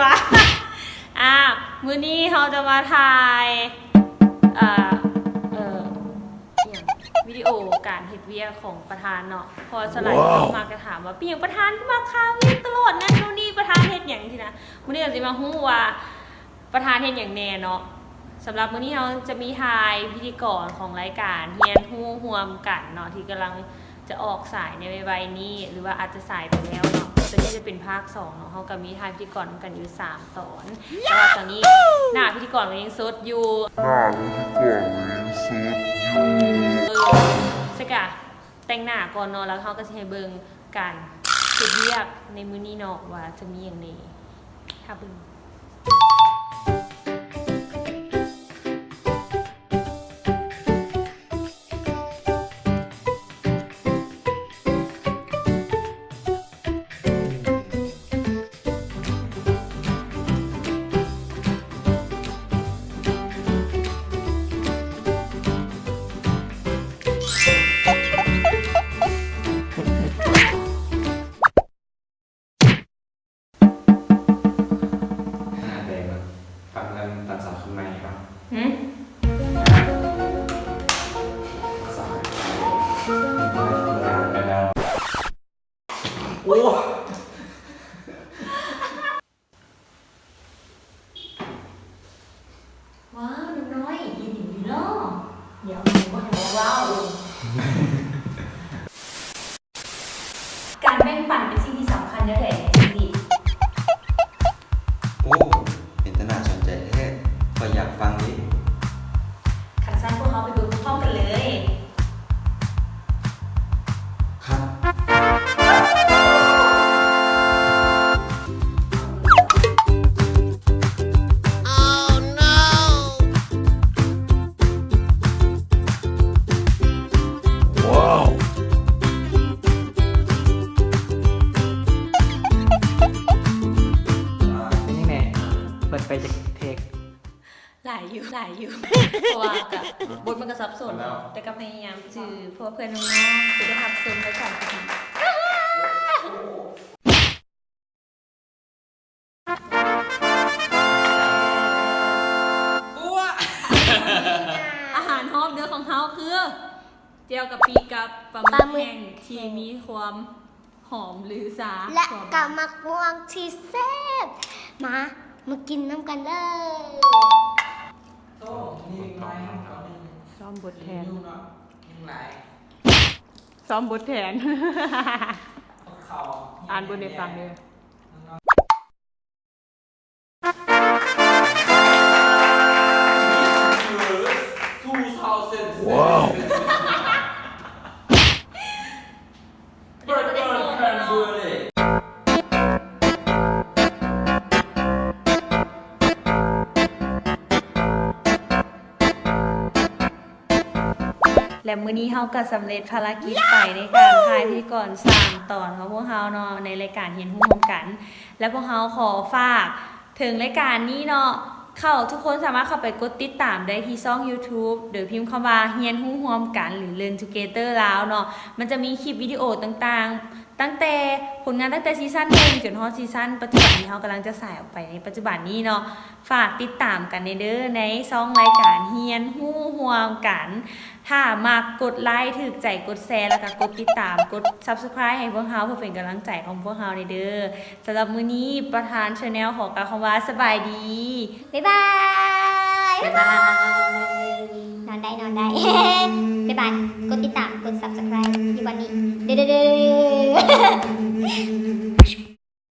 ອ່າ ມື້ນີ້ເຮົາຈະມາຖ່າຍ ເອີ ເອີ ອີ່ຫຍັງ ວິດີໂອການເຮັດວຽກຂອງປະທານເນາະ ເພາະວ່າສ່ວນຫຼາຍເຂົາມັກຈະຖາມວ່າ ເປັນຫຍັງປະທານຄືມັກຄາວຽກຕະຫຼອດ ນັ້ນໂນ່ນນີ້ ປະທານເຮັດຫຍັງຊີ້ນະ. ມື້ນີ້ເຮົາຊິມາຮູ້ວ່າປະທານເຮັດຫຍັງແດ່ເນາະ. ສຳລັບມື້ນີ້ເຮົາຈະມີຖ່າຍພິທີກອນຂອງລາຍການຮຽນຮູ້ຮ່ວມກັນເນາະ ທີ່ກຳລັງ ຈະອອກສາຍໃນໄວໆນີ້ ຫຼືວ່າອາດຈະສາຍໄປແລ້ວເນາະ. ຕົວນີ້ຈະເປັນພາກສອງເນາະ ເຮົາກໍມີຖ່າຍພິທີກອນນຳກັນຢູ່ສາມຕອນ ແຕ່ວ່າຕອນນີ້ໜ້າພິທີກອນກໍຍັງສົດຢູ່ ໜ້າພິທີກອນກໍຍັງສົດຢູ່ ເອີ ສະກະແຕ່ງໜ້າກ່ອນເນາະ ແລ້ວເຮົາກໍຊິໃຫ້ເບິ່ງການເຮັດວຽກໃນມື້ນີ້ເນາະ ວ່າຈະມີຫຍັງແດ່ ຖ້າເບິ່ງ. ຫາແຕ່ງ ປັນເງິນປັນສາວຂຶ້ນໃໝ່ເນາະ. ຫື? ໂອ້ ວ້າວ ນ້ອງນ້ອຍ ເຫັນຢູ່ເນາະ ດຽວເຮົາບໍ່ໃຫ້ເວົ້າ. ການແບ່ງປັນເປັນສິ່ງທີ່ສຳຄັນແນວໃດໃນຊີວິດ? ໂອ້ ເປັນຕາໜ້າສົນໃຈແທ້ ຂ້ອຍຢາກຟັງເດ. ຄັນຊັ້ນພວກເຮົາໄປເບິ່ງພ້ອມໆກັນເລີຍ. ຄັບ. ວ້າວ ເປັນຈັ່ງໃດ ເປີດໄປຈັກເທກ? ຫຼາຍຢູ່ ຫຼາຍຢູ່ ເພາະວ່າກະ ບົດມັນກະສັບສົນ ແຕ່ກະພະຍາຍາມຈື່ ເພື່ອເພື່ອນນ້ອງໆຈະໄດ້ຮັບຊົມໄດ້ຕາມທີ່ດີ. ອາຫານຮອບເດືອນຂອງເຮົາຄື ແຈ່ວກະປິກັບປາໝຶກແຫ້ງທີ່ມີຄວາມຫອມລືຊາ ແລະກະໝາກມ່ວງທີ່ແຊບ. ມາ ມາກິນນຳກັນເລີຍ. ຊ້ອມບົດແທນ ຊ້ອມບົດແທນ ອ່ານບົດໃຫ້ຟັງເດີ. Miss Universe two thousand seven. Wow. ແລະ ມື້ນີ້ເຮົາກໍສຳເລັດພາລະກິດໄປໃນການຖ່າຍພິທີກອນສາມຕອນຂອງພວກເຮົາເນາະ ໃນລາຍການຮຽນຮູ້ຮ່ວມກັນ ແລະ ພວກເຮົາຂໍຝາກເຖິງລາຍການນີ້ເນາະ ເຂົ້າ ທຸກຄົນສາມາດເຂົ້າໄປກົດຕິດຕາມໄດ້ທີ່ຊ່ອງ YouTube ໂດຍພິມຄຳວ່າ ຮຽນຮູ້ຮ່ວມກັນ ຫຼື Learn Together ລາວ ເນາະ. ມັນຈະມີຄລິບວິດີໂອຕ່າງໆ ຕັ້ງແຕ່ ຜົນງານຕັ້ງແຕ່ຊີຊັນໜຶ່ງຈົນຮອດຊີຊັນປັດຈຸບັນທີ່ເຮົາກຳລັງຈະສາຍອອກໄປໃນປັດຈຸບັນນີ້ເນາະ. ຝາກຕິດຕາມກັນແດ່ເດີ ໃນຊ່ອງລາຍການຮຽນຮູ້ຮ່ວມກັນ. ຖ້າມັກ ກົດໄລ ຖືກໃຈ ກົດແຊ ແລ້ວກະກົດຕິດຕາມ ກົດ Subscribe ໃຫ້ພວກເຮົາ ເພື່ອເປັນກຳລັງໃຈຂອງພວກເຮົາແດ່ເດີ. ສຳລັບມື້ນີ້ ປະທານ Channel ຂໍກ່າວຄຳວ່າ ສະບາຍດີ. ບາຍບາຍ. ບາຍບາຍ. ນອນໄດ້ ນອນໄດ້. ບາຍບາຍ. ກົດຕິດຕາມ ກົດ Subscribe ຢູ່ບ່ອນນີ້ເດີເດີ.